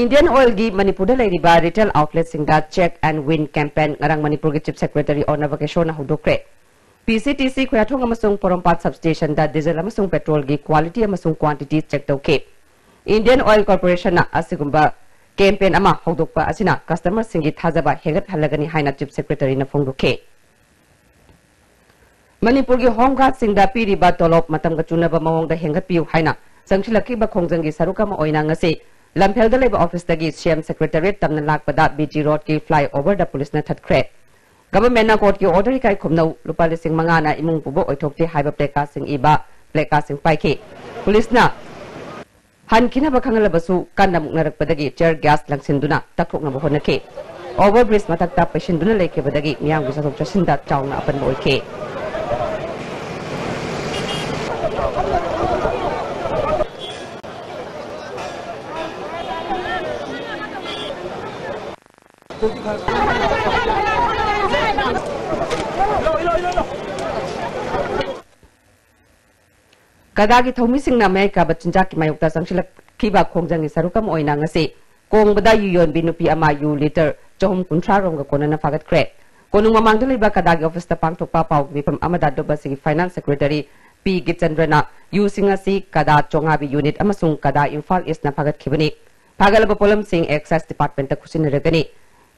ꯏꯟꯗꯤꯌꯟ ꯑꯣꯏꯜꯒꯤ ꯃꯅꯤꯄꯨꯔꯗ ꯂꯩꯔꯤꯕ retail ꯑꯥꯎꯠꯂꯦꯠꯁꯤꯡꯗ Check and Win campaign ꯉꯔꯥꯡ ꯃꯅꯤꯄꯨꯔꯒꯤ ꯆꯤꯐ ꯁꯦꯀ꯭ꯔꯦꯇꯔꯤ ꯑꯣꯔꯅꯕ ꯀꯦꯁꯣꯔꯅ ꯍꯧꯗꯣꯛꯈ꯭ꯔꯦ꯫ ꯄꯤ ꯁꯤ ꯇꯤ ꯁꯤ ꯈꯨꯌꯥꯊꯣꯡ ꯑꯃꯁꯨꯡ ꯄꯣꯔꯣꯝꯄꯥꯠ ꯁꯕꯁ꯭ꯇꯦꯁꯟꯗ ꯗꯤꯖꯜ ꯑꯃꯁꯨꯡ ꯄꯦꯇ꯭ꯔꯣꯜꯒꯤ ꯀ꯭ꯋꯥꯂꯤꯇꯤ ꯑꯃꯁꯨꯡ ꯀ꯭ꯋꯥꯟꯇꯤꯇꯤ ꯆꯦꯛ ꯇꯧꯈꯤ꯫ ꯏꯟꯗꯤꯌꯟ ꯑꯣꯏꯜ ꯀꯣꯔꯄꯣꯔꯦꯁꯟꯅ ꯑꯁꯤꯒꯨꯝꯕ ꯀꯦꯝꯄꯦꯟ ꯑꯃ ꯍꯧꯗꯣꯛꯄ ꯑꯁꯤꯅ ꯀꯁꯇꯃꯔꯁꯤꯡꯒꯤ ꯊꯥꯖꯕ ꯍꯦꯟꯒꯠꯍꯜꯂꯒꯅꯤ ꯍꯥꯏꯅ ꯆꯤꯐ ꯁꯦꯀ꯭ꯔꯦꯇꯔꯤꯅ ꯐꯣꯡꯗꯣꯛꯈꯤ꯫ ꯃꯅꯤꯄꯨꯔꯒꯤ ꯍꯣꯝ ꯒꯥꯔꯗꯁꯤꯡꯗ ꯄꯤꯔꯤꯕ ꯇꯣꯂꯣꯞ ꯃꯇꯝꯒ ꯆꯨꯅꯕ ꯃꯑꯣꯡꯗ ꯍꯦꯟꯒꯠꯄꯤꯌꯨ ꯍꯥꯏꯅ ꯆꯪꯁꯤꯜꯂꯛꯈꯤꯕ ꯈꯣꯡꯖꯪꯒꯤ ꯁꯔꯨꯛ ꯑꯃ ꯑꯣꯏꯅ ꯉꯁꯤ ꯂꯝꯐꯦꯜꯗ ꯂꯩꯕ ꯑꯣꯐꯤꯁꯇꯒꯤ ꯁꯤ ꯑꯦꯝ ꯁꯦꯀ꯭ꯔꯦꯇꯔꯤꯌꯦꯠ ꯇꯝꯅ ꯂꯥꯛꯄꯗ ꯕꯤ ꯇꯤ ꯔꯣꯗꯀꯤ ꯐ꯭ꯂꯥꯏ ꯑꯣꯚꯔꯗ ꯄꯨꯂꯤꯁꯅ ꯊꯠꯈ꯭ꯔꯦ꯫ ꯒꯚꯔꯟꯃꯦꯟꯠꯅ ꯀꯣꯔꯠꯀꯤ ꯑꯣꯔꯗꯔ ꯏꯀꯥꯏ ꯈꯨꯝꯅꯧ, ꯂꯨꯄꯥ ꯂꯤꯁꯤꯡ ꯃꯉꯥꯅ ꯏꯃꯨꯡ ꯄꯨꯕ ꯑꯣꯏꯊꯣꯛꯇꯦ ꯍꯥꯏꯕ ꯄ꯭ꯂꯦꯀꯥꯔꯗꯁꯤꯡ ꯏꯕ ꯄ꯭ꯂꯦꯀꯥꯔꯗꯁꯤꯡ ꯄꯥꯏꯈꯤ꯫ ꯄꯨꯂꯤꯁꯅ ꯍꯟꯈꯤꯅꯕ ꯈꯪꯍꯜꯂꯕꯁꯨ ꯀꯟꯅ ꯃꯨꯛꯅꯔꯛꯄꯗꯒꯤ ꯇꯤꯌꯔ ꯒ꯭ꯌꯥꯁ ꯂꯪꯁꯤꯟꯗꯨꯅ ꯇꯛꯊꯣꯛꯅꯕ ꯍꯣꯠꯅꯈꯤ꯫ ꯑꯣꯚꯔ ꯕ꯭ꯔꯤꯖ ꯃꯊꯛꯇ ꯄꯩꯁꯤꯟꯗꯨꯅ ꯂꯩꯈꯤꯕꯗꯒꯤ ꯃꯤꯌꯥꯝꯒꯤ ꯆꯠꯊꯣꯛ ꯆꯠꯁꯤꯟꯗ ꯆꯥꯎꯅ ꯑꯄꯟꯕ ꯑꯣꯏꯈꯤ꯫ ꯀꯗꯥꯒꯤ ꯊꯧꯃꯤꯁꯤꯡꯅ ꯃꯌꯥꯏ ꯀꯥꯕ ꯆꯤꯟꯖꯥꯛꯀꯤ ꯃꯥꯌꯣꯛꯇ ꯆꯪꯁꯤꯜꯂꯛꯈꯤꯕ ꯈꯣꯡꯖꯪꯒꯤ ꯁꯔꯨꯛ ꯑꯃ ꯑꯣꯏꯅ ꯉꯁꯤ ꯀꯣꯡꯕꯗ ꯌꯨ ꯌꯣꯟꯕꯤ ꯅꯨꯄꯤ ꯑꯃ ꯌꯨ ꯂꯤꯇꯔ ꯆꯍꯨꯝ ꯀꯨꯟꯊ꯭ꯔꯥ ꯔꯣꯝꯒ ꯀꯣꯟꯅꯅ ꯐꯥꯒꯠꯈ꯭ꯔꯦ꯫ ꯀꯣꯅꯨꯡ ꯃꯃꯥꯡꯗ ꯂꯩꯕ ꯀꯗꯥꯒꯤ ꯑꯣꯐꯤꯁꯇ ꯄꯥꯡꯊꯣꯛꯄ ꯄꯥꯎꯒꯤ ꯃꯤꯐꯝ ꯑꯃꯗ ꯗꯨꯕꯁꯤꯒꯤ ꯐꯥꯏꯅꯥꯟꯁ ꯁꯦꯀ꯭ꯔꯦꯇꯔꯤ ꯄꯤ ꯒꯤꯆꯟꯗ꯭ꯔꯅ ꯌꯨꯁꯤꯡ ꯑꯁꯤ ꯀꯗꯥ ꯆꯣꯉꯥꯕꯤ ꯌꯨꯅꯤꯠ ꯑꯃꯁꯨꯡ ꯀꯗꯥ ꯏꯝꯐꯥꯜ ꯏꯁꯅ ꯐꯥꯒꯠꯈꯤꯕꯅꯤ꯫ ꯐꯥꯒꯠꯂꯕ ꯄꯣꯠꯂꯝꯁꯤꯡ ꯑꯦꯛꯁꯥꯏꯖ ꯗꯤꯄꯥꯔꯠꯃꯦꯟꯇ ꯈꯨꯠꯁꯤꯟꯅꯔꯒꯅꯤ꯫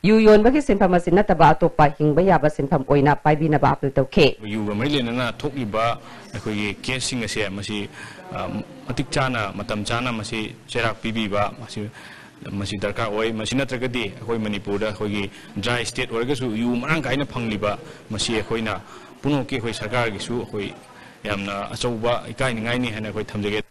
ꯌꯨ ꯌꯣꯟꯕꯒꯤ ꯁꯤꯟꯐꯝ ꯑꯁꯤ ꯅꯠꯇꯕ ꯑꯇꯣꯞꯄ ꯍꯤꯡꯕ ꯌꯥꯕ ꯁꯤꯟꯐꯝ ꯑꯣꯏꯅ ꯄꯥꯏꯕꯤꯅꯕ ꯑꯄꯤꯜ ꯇꯧꯈꯤ꯫ ꯌꯨꯒ ꯃꯔꯤ ꯂꯩꯅꯅ ꯊꯣꯛꯂꯤꯕ ꯑꯩꯈꯣꯏꯒꯤ ꯀꯦꯁꯁꯤꯡ ꯑꯁꯦ ꯃꯁꯤ, ꯑ, ꯃꯇꯤꯛ ꯆꯥꯅ, ꯃꯇꯝ ꯆꯥꯅ ꯃꯁꯤ ꯆꯩꯔꯥꯛ ꯄꯤꯕꯤꯕ, ꯃꯁꯤ, ꯃꯁꯤ ꯗꯔꯀꯥꯔ ꯑꯣꯏ꯫ ꯃꯁꯤ ꯅꯠꯇ꯭ꯔꯒꯗꯤ ꯑꯩꯈꯣꯏ ꯃꯅꯤꯄꯨꯔꯗ ꯑꯩꯈꯣꯏꯒꯤ ꯗ꯭ꯔꯥꯏ ꯁ꯭ꯇꯦꯠ ꯑꯣꯏꯔꯒꯁꯨ ꯌꯨ ꯃꯔꯥꯡ ꯀꯥꯏꯅ ꯐꯪꯂꯤꯕ, ꯃꯁꯤ ꯑꯩꯈꯣꯏꯅ ꯄꯨꯝꯅꯃꯛꯀꯤ ꯑꯩꯈꯣꯏ ꯁꯔꯀꯥꯔꯒꯤꯁꯨ ꯑꯩꯈꯣꯏ ꯌꯥꯝꯅ ꯑꯆꯧꯕ ꯏꯀꯥꯏꯅꯤꯡꯉꯥꯏꯅꯤ ꯍꯥꯏꯅ ꯑꯩꯈꯣꯏ ꯊꯝꯖꯒꯦ꯫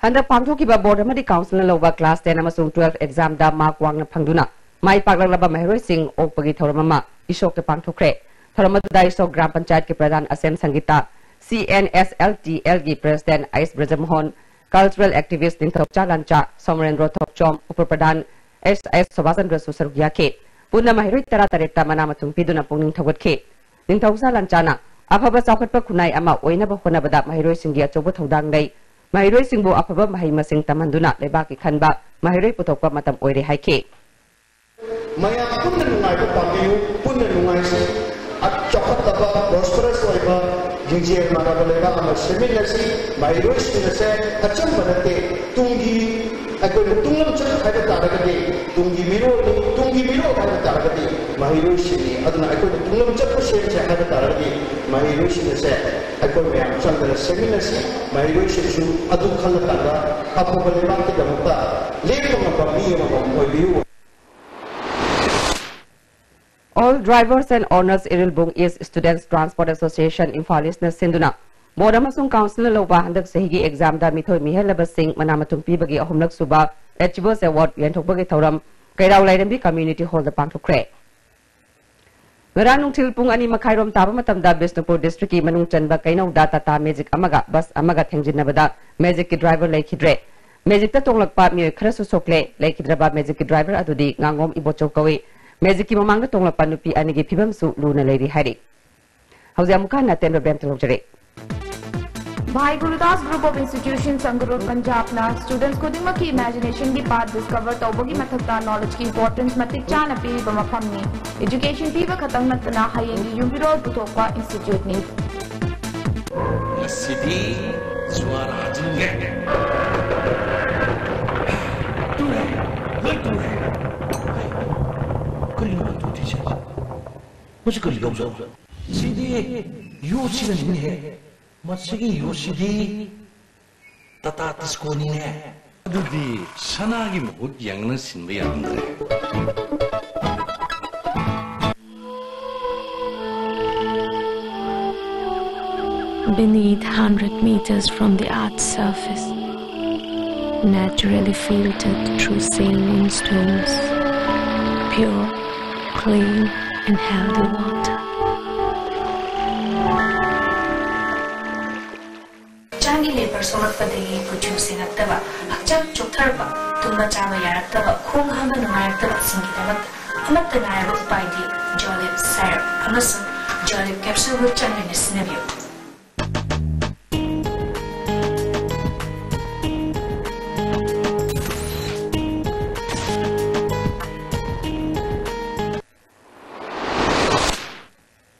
ꯍꯟꯗꯛ ꯄꯥꯡꯊꯣꯛꯈꯤꯕ ꯕꯣꯔꯗ ꯑꯃꯗꯤ ꯀꯥꯎꯟꯁꯤꯜꯅ ꯂꯧꯕ ꯀ꯭ꯂꯥꯁ ꯇꯦꯟ ꯑꯃꯁꯨꯡ ꯇꯨꯋꯦꯜꯐ ꯑꯦꯛꯖꯥꯝꯗ ꯃꯥꯔꯛ ꯋꯥꯡꯅ ꯐꯪꯗꯨꯅ ꯃꯥꯏ ꯄꯥꯛꯂꯛꯂꯕ ꯃꯍꯩꯔꯣꯏꯁꯤꯡ ꯑꯣꯛꯄꯒꯤ ꯊꯧꯔꯝ ꯑꯃ ꯏꯁꯣꯛꯇ ꯄꯥꯡꯊꯣꯛꯈ꯭ꯔꯦ꯫ ꯊꯧꯔꯝ ꯑꯗꯨꯗ ꯏꯁꯣꯛ ꯒ꯭ꯔꯥꯝ ꯄꯟꯆꯥꯌꯠꯀꯤ ꯄ꯭ꯔꯙꯥꯟ Asem Sangita, C N S L T ꯑꯦꯜꯒꯤ ꯄ꯭ꯔꯦꯁꯤꯗꯦꯟꯠ ꯑꯥꯏꯁ ꯕ꯭ꯔꯖꯃꯣꯍꯟ, ꯀꯜꯆꯔꯦꯜ ꯑꯦꯛꯇꯤꯚꯤꯁꯠ ꯅꯤꯡꯊꯧꯆꯥ ꯂꯥꯟꯆꯥ, ꯁꯣꯃꯔꯦꯟꯗ꯭ꯔꯣ ꯊꯣꯛꯆꯣꯝ, ꯎꯄ ꯄ꯭ꯔꯙꯥꯟ ꯑꯦꯁ ꯑꯦꯁ ꯁꯣꯚꯥꯆꯟꯗ꯭ꯔꯁꯨ ꯁꯔꯨꯛ ꯌꯥꯈꯤ꯫ ꯄꯨꯟꯅ ꯃꯍꯩꯔꯣꯏ ꯇꯔꯥ ꯇꯔꯦꯠꯇ ꯃꯅꯥ ꯃꯊꯨꯝ ꯄꯤꯗꯨꯅ ꯄꯨꯛꯅꯤꯡ ꯊꯧꯒꯠꯈꯤ꯫ ꯅꯤꯡꯊꯧꯖꯥ ꯂꯥꯟꯆꯥꯅ ꯑꯐꯕ ꯆꯥꯎꯈꯠꯄ ꯈꯨꯟꯅꯥꯏ ꯑꯃ ꯑꯣꯏꯅꯕ ꯍꯣꯠꯅꯕꯗ ꯃꯍꯩꯔꯣꯏꯁꯤꯡꯒꯤ ꯑꯆꯧꯕ ꯊꯧꯗꯥꯡ ꯂꯩ꯫ ꯃꯍꯩꯔꯣꯏꯁꯤꯡꯕꯨ ꯑꯐꯕ ꯃꯍꯩ ꯃꯁꯤꯡ ꯇꯝꯍꯟꯗꯨꯅ ꯂꯩꯕꯥꯛꯀꯤ ꯈꯟꯕ ꯃꯍꯩꯔꯣꯏ ꯄꯨꯊꯣꯛꯄ ꯃꯇꯝ ꯑꯣꯏꯔꯦ ꯍꯥꯏꯈꯤ꯫ ꯃꯌꯥꯝ ꯄꯨꯟꯅ ꯅꯨꯡꯉꯥꯏꯕ ꯄꯥꯝꯕꯤꯌꯨ, ꯄꯨꯟꯅ ꯅꯨꯡꯉꯥꯏꯁꯤ꯫ ꯑ-, ꯆꯥꯎꯈꯠꯂꯕ, ꯄ꯭ꯔꯣꯁꯄꯔꯁ ꯑꯣꯏꯕ, ꯂꯤꯡꯖꯦꯜ ꯃꯥꯟꯅꯕ ꯂꯩꯕꯥꯛ ꯑꯃ ꯁꯦꯝꯃꯤꯟꯅꯁꯤ꯫ ꯃꯍꯩꯔꯣꯏꯁꯤꯡ ꯑꯁꯦ ꯑꯆꯝꯕ ꯅꯠꯇꯦ, ꯇꯨꯡꯒꯤ ꯑꯩꯈꯣꯏꯅ ꯇꯨꯡꯂꯝꯆꯠ ꯍꯥꯏꯕ ꯇꯥꯔꯒꯗꯤ ꯇꯨꯡꯒꯤ ꯃꯤꯔꯣꯜꯅꯤ, ꯇꯨꯡꯒꯤ ꯃꯤꯔꯣꯜ ꯍꯥꯏꯕ ꯇꯥꯔꯒꯗꯤ ꯃꯍꯩꯔꯣꯏꯁꯤꯡꯅꯤ꯫ ꯑꯗꯨꯅ ꯑꯩꯈꯣꯏꯅ ꯇꯨꯡꯂꯝꯆꯠꯄꯨ ꯁꯦꯝꯁꯦ ꯍꯥꯏꯕ ꯇꯥꯔꯒꯗꯤ ꯃꯍꯩꯔꯣꯏꯁꯤꯡ ꯑꯁꯦ ꯑꯩꯈꯣꯏ ꯃꯌꯥꯝ ꯆꯪꯗꯅ ꯁꯦꯝꯃꯤꯟꯅꯁꯤ꯫ ꯃꯍꯩꯔꯣꯏꯁꯤꯡꯁꯨ ꯑꯗꯨ ꯈꯜꯂ ꯀꯥꯟꯗ ꯑꯐꯕ ꯂꯩꯕꯥꯛꯀꯤꯗꯃꯛꯇ ꯂꯦꯞꯄ ꯉꯝꯕ ꯃꯤ ꯑꯃꯃꯝ ꯑꯣꯏꯕꯤꯌꯨ꯫ All Drivers and Owners Irilbung East Students Transport Association Imphal ꯏꯁꯅ ꯁꯤꯟꯗꯨꯅ ꯕꯣꯔꯗ ꯑꯃꯁꯨꯡ ꯀꯥꯎꯟꯁꯤꯜꯅ ꯂꯧꯕ ꯍꯟꯗꯛ ꯆꯍꯤꯒꯤ ꯑꯦꯛꯖꯥꯝꯗ ꯃꯤꯊꯣꯏ ꯃꯤꯍꯦꯜꯂꯕꯁꯤꯡ ꯃꯅꯥ ꯃꯊꯨꯝ ꯄꯤꯕꯒꯤ ꯑꯍꯨꯝꯂꯛ ꯁꯨꯕ ꯑꯦꯆꯤꯚꯔꯁ ꯑꯦꯋꯥꯔꯗ ꯌꯦꯟꯊꯣꯛꯄꯒꯤ ꯊꯧꯔꯝ ꯀꯩꯔꯥꯎ ꯂꯥꯏꯔꯦꯝꯕꯤ ꯀꯝꯃ꯭ꯌꯨꯅꯤꯇꯤ ꯍꯣꯜꯗ ꯄꯥꯡꯊꯣꯛꯈ꯭ꯔꯦ꯫ ꯉꯔꯥꯡ ꯅꯨꯡꯊꯤꯜ ꯄꯨꯡ ꯑꯅꯤ ꯃꯈꯥꯏꯔꯣꯝ ꯇꯥꯕ ꯃꯇꯝꯗ ꯕꯤꯁꯅꯨꯄꯨꯔ district ꯀꯤ ꯃꯅꯨꯡ ꯆꯟꯕ ꯀꯩꯅꯧꯗ Tata Magic ꯑꯃꯒ bus ꯑꯃꯒ ꯊꯦꯡꯖꯤꯟꯅꯕꯗ Magic ꯀꯤ driver ꯂꯩꯈꯤꯗ꯭ꯔꯦ꯫ Magic ꯇ ꯇꯣꯡꯂꯛꯄ ꯃꯤꯑꯣꯏ ꯈꯔꯁꯨ ꯁꯣꯛꯂꯦ꯫ ꯂꯩꯈꯤꯗ꯭ꯔꯕ Magic ꯀꯤ driver ꯑꯗꯨꯗꯤ ꯉꯥꯉꯣꯝ ꯏꯕꯣꯆꯧ ꯀꯧꯏ꯫ Magic ꯀꯤ ꯃꯃꯥꯡꯗ ꯇꯣꯡꯂꯛꯄ ꯅꯨꯄꯤ ꯑꯅꯤꯒꯤ ꯐꯤꯕꯝꯁꯨ ꯂꯨꯅ ꯂꯩꯔꯤ ꯍꯥꯏꯔꯤ꯫ ꯍꯧꯖꯤꯛ ꯑꯃꯨꯛꯀ ꯍꯟꯅ ꯑꯇꯦꯟꯕ ꯕ꯭ꯔꯦꯛ ꯑꯃꯇ ꯂꯧꯖꯔꯤ꯫ Bhai Gurudas Group of Institutions, Sangarur, Punjab ꯅ students ꯈꯨꯗꯤꯡꯃꯛꯀꯤ imagination ꯒꯤ path discover ꯇꯧꯕꯒꯤ ꯃꯊꯛꯇ knowledge ꯀꯤ importance ꯃꯇꯤꯛ ꯆꯥꯅ ꯄꯤꯔꯤꯕ ꯃꯐꯝꯅꯤ꯫ Education ꯄꯤꯕ ꯈꯛꯇꯪ ꯅꯠꯇꯅ ꯍꯌꯦꯡꯒꯤ ꯌꯨꯝꯕꯤꯔꯣꯜ ꯄꯨꯊꯣꯛꯄ institute ꯅꯤ꯫ ꯉꯁꯤꯗꯤ ꯖꯨꯋꯥꯔ ꯍꯥꯖꯤꯟꯒꯦ꯫ ꯇꯨꯔꯦ, ꯂꯣꯏ ꯇꯨꯔꯦ꯫ ꯀꯔꯤꯅꯣ ꯇꯨꯔꯤꯁꯦ? ꯃꯁꯤ ꯀꯔꯤ ꯌꯥꯎꯖꯥꯠꯅꯣ? ꯁꯤꯗꯤ ꯌꯣꯠꯁꯤꯅꯅꯤꯅꯦꯍꯦ꯫ ꯃꯁꯤꯒꯤ ꯌꯣꯠꯁꯤꯗꯤ ꯇꯥꯇꯥ ꯇꯤꯁꯀꯣꯅꯤꯅꯦ꯫ ꯑꯗꯨꯗꯤ ꯁꯅꯥꯒꯤ ꯃꯍꯨꯠ ꯌꯦꯡꯅ ꯁꯤꯟꯕ ꯌꯥꯔꯝꯗ꯭ꯔꯦ꯫ Beneath hundred meters from the earth's surface, naturally filtered through saline stones, pure, clean, and healthy water. ꯍꯛꯆꯥꯡꯒꯤ ꯂꯦꯕꯔ ꯁꯣꯛꯂꯛꯄꯗꯒꯤ ꯀꯨꯆꯨ ꯁꯦꯡꯉꯛꯇꯕ, ꯍꯛꯆꯥꯡ ꯆꯣꯛꯊꯔꯛꯄ, ꯇꯨꯝꯕ ꯆꯥꯕ ꯌꯥꯔꯛꯇꯕ, ꯈꯣꯡ ꯍꯥꯝꯕ ꯅꯨꯡꯉꯥꯏꯔꯛꯇꯕꯁꯤꯡꯒꯤꯗꯃꯛꯇ ꯑꯃꯠꯇ ꯉꯥꯏꯔꯕ ꯎꯄꯥꯏꯗꯤ Jolib syrup ꯑꯃꯁꯨꯡ Jolib capsule ꯒ ꯆꯥꯡ ꯅꯥꯏꯅ ꯁꯤꯖꯤꯟꯅꯕꯤꯌꯨ꯫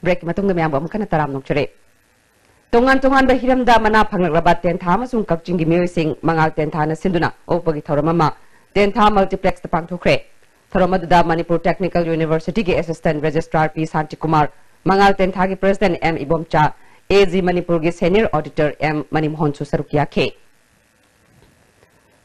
ꯕ꯭ꯔꯦꯛꯀꯤ ꯃꯇꯨꯡꯗ ꯃꯌꯥꯝꯕꯨ ꯑꯃꯨꯛ ꯍꯟꯅ ꯇꯔꯥꯝꯅ ꯑꯣꯛꯆꯔꯤ꯫ ꯇꯣꯉꯥꯟ ꯇꯣꯉꯥꯟꯕ ꯍꯤꯔꯝꯗ ꯃꯅꯥ ꯐꯪꯂꯛꯂꯕ ꯇꯦꯟꯊꯥ ꯑꯃꯁꯨꯡ ꯀꯛꯆꯤꯡꯒꯤ ꯃꯤꯑꯣꯏꯁꯤꯡ ꯃꯉꯥꯜ ꯇꯦꯟꯊꯥꯅ ꯁꯤꯟꯗꯨꯅ ꯑꯣꯛꯄꯒꯤ ꯊꯧꯔꯝ ꯑꯃ ꯇꯦꯟꯊꯥ Multiplex ꯇ ꯄꯥꯡꯊꯣꯛꯈ꯭ꯔꯦ꯫ ꯊꯧꯔꯝ ꯑꯗꯨꯗ ꯃꯅꯤꯄꯨꯔ Technical University ꯒꯤ Assistant Registrar ꯄꯤ ꯁꯥꯟꯇꯤꯀꯨꯃꯥꯔ, ꯃꯉꯥꯜ ꯇꯦꯟꯊꯥꯒꯤ President M Ibomcha, A G ꯃꯅꯤꯄꯨꯔꯒꯤ Senior Auditor ꯑꯦꯝ ꯃꯅꯤꯃꯣꯍꯟꯁꯨ ꯁꯔꯨꯛ ꯌꯥꯈꯤ꯫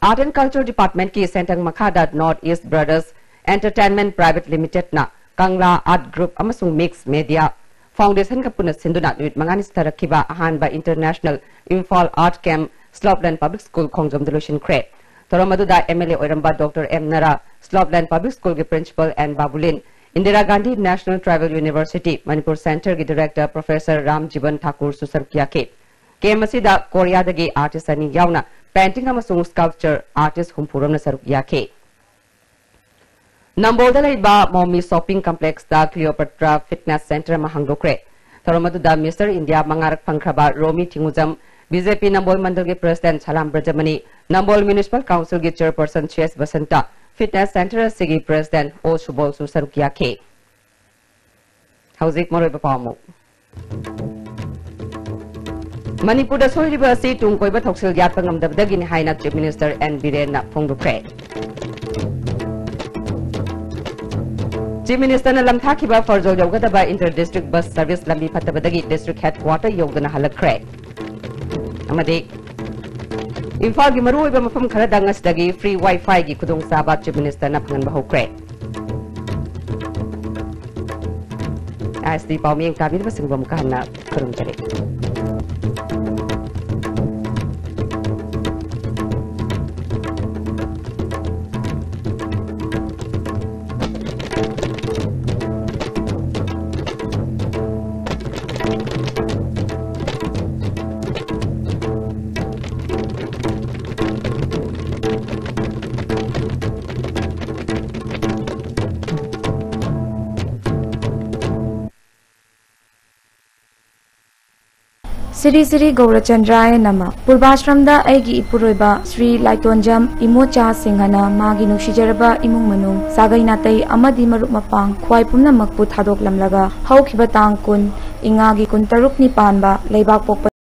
Art and Culture Department ꯀꯤ ꯁꯦꯟꯊꯪ ꯃꯈꯥꯗ North East Brothers Entertainment Private Limited ꯅ ꯀꯪꯂꯥ Art Group ꯑꯃꯁꯨꯡ Mix Media Foundation ꯒ ꯄꯨꯟꯅ ꯁꯤꯟꯗꯨꯅ ꯅꯨꯃꯤꯠ ꯃꯉꯥꯅꯤ ꯆꯠꯊꯔꯛꯈꯤꯕ ꯑꯍꯥꯟꯕ International Imphal Art Camp Slopeland Public School ꯈꯣꯡꯖꯣꯝꯗ ꯂꯣꯏꯁꯤꯟꯈ꯭ꯔꯦ꯫ ꯊꯧꯔꯝ ꯑꯗꯨꯗ ꯑꯦꯝ ꯑꯦꯜ ꯑꯦ ꯑꯣꯏꯔꯝꯕ doctor M Nara, Slopeland Public School ꯒꯤ Principal N Babulin, Indira Gandhi National Tribal University, Manipur Centre ꯒꯤ Director Professor ꯔꯥꯝ ꯖꯤꯕꯟ ꯊꯥꯀꯨꯔꯁꯨ ꯁꯔꯨꯛ ꯌꯥꯈꯤ꯫ ꯀꯦꯝꯞ ꯑꯁꯤꯗ ꯀꯣꯔꯤꯌꯥꯗꯒꯤ artist ꯑꯅꯤ ꯌꯥꯎꯅ painting ꯑꯃꯁꯨꯡ sculpture artist ꯍꯨꯝꯐꯨ ꯔꯣꯝꯅ ꯁꯔꯨꯛ ꯌꯥꯈꯤ꯫ ꯅꯝꯕꯣꯜꯗ ꯂꯩꯕ ꯃꯣꯃꯤ shopping complexꯇ Cleopatra Fitness Centre ꯑꯃ ꯍꯥꯡꯗꯣꯛꯈ꯭ꯔꯦ꯫ ꯊꯧꯔꯝ ꯑꯗꯨꯗ Mister India ꯃꯉꯥꯔꯛ ꯐꯪꯈ꯭ꯔꯕ ꯔꯣꯃꯤ ꯊꯤꯡꯉꯨꯖꯝ, BJP ꯅꯝꯕꯣꯜ ꯃꯟꯗꯜꯒꯤ President ꯁꯂꯥꯝ ꯕ꯭ꯔꯖꯃꯅꯤ, ꯅꯝꯕꯣꯜ Municipal Councilꯒꯤ Chairperson C S Basanta, Fitness Centre ꯑꯁꯤꯒꯤ President ꯑꯣ ꯁꯨꯕꯣꯜꯁꯨ ꯁꯔꯨꯛ ꯌꯥꯈꯤ꯫ ꯍꯧꯖꯤꯛ ꯃꯔꯨꯑꯣꯏꯕ ꯄꯥꯎ ꯑꯃꯨꯛ꯫ ꯃꯅꯤꯄꯨꯔꯗ ꯁꯣꯏꯔꯤꯕ ꯑꯁꯤ ꯇꯨꯡ ꯀꯣꯏꯕ ꯊꯧꯁꯤꯜ ꯌꯥꯠꯄ ꯉꯝꯗꯕꯗꯒꯤꯅꯤ ꯍꯥꯏꯅ Chief Minister ꯑꯦꯟ ꯕꯤꯔꯦꯟꯅ ꯐꯣꯡꯗꯣꯛꯈ꯭ꯔꯦ꯫ Chief Ministerꯅ ꯂꯝꯊꯥꯈꯤꯕ ꯐꯔꯖꯣꯜ ꯌꯧꯒꯗꯕ inter district bus service ꯂꯝꯕꯤ ꯐꯠꯇꯕꯗꯒꯤ district headquarter ꯌꯧꯗꯅ ꯍꯜꯂꯛꯈ꯭ꯔꯦ꯫ ꯑꯃꯗꯤ ꯏꯝꯐꯥꯜꯒꯤ ꯃꯔꯨꯑꯣꯏꯕ ꯃꯐꯝ ꯈꯔꯗ ꯉꯁꯤꯗꯒꯤ free Wi-Fiꯒꯤ ꯈꯨꯗꯣꯡꯆꯥꯕ Chief Ministerꯅ ꯐꯪꯍꯟꯕ ꯍꯧꯈ꯭ꯔꯦ꯫ ꯑꯥꯏ ꯑꯦꯁ ꯇꯤ ꯄꯥꯎꯃꯤ ꯇꯥꯕꯤꯔꯤꯕꯁꯤꯡꯕꯨ ꯑꯃꯨꯛꯀ ꯍꯟꯅ ꯈꯨꯔꯨꯝꯖꯔꯤ꯫ ꯁ꯭ꯔꯤ ꯁ꯭ꯔꯤ ꯒꯧꯔꯆꯟꯗ꯭ꯔꯥꯌ ꯅꯃ꯫ ꯄꯨꯔꯕꯥꯁ꯭ꯔꯝꯗ ꯑꯩꯒꯤ ꯏꯄꯨꯔꯣꯏꯕ ꯁ꯭ꯔꯤ ꯂꯥꯏꯇꯣꯟꯖꯝ ꯏꯃꯣꯆꯥ ꯁꯤꯡꯍꯅ ꯃꯥꯒꯤ ꯅꯨꯡꯁꯤꯖꯔꯕ ꯏꯃꯨꯡ ꯃꯅꯨꯡ, ꯁꯥꯒꯩ ꯅꯥꯇꯩ ꯑꯃꯗꯤ ꯃꯔꯨꯞ ꯃꯄꯥꯡ ꯈ꯭ꯋꯥꯏ ꯄꯨꯝꯅꯃꯛꯄꯨ ꯊꯥꯗꯣꯛꯂꯝꯂꯒ ꯍꯧꯈꯤꯕ ꯇꯥꯡ ꯀꯨꯟ, ꯏꯉꯥꯒꯤ ꯀꯨꯟꯇꯔꯨꯛꯅꯤ ꯄꯥꯟꯕ ꯂꯩꯕꯥꯛꯄꯣꯛꯄ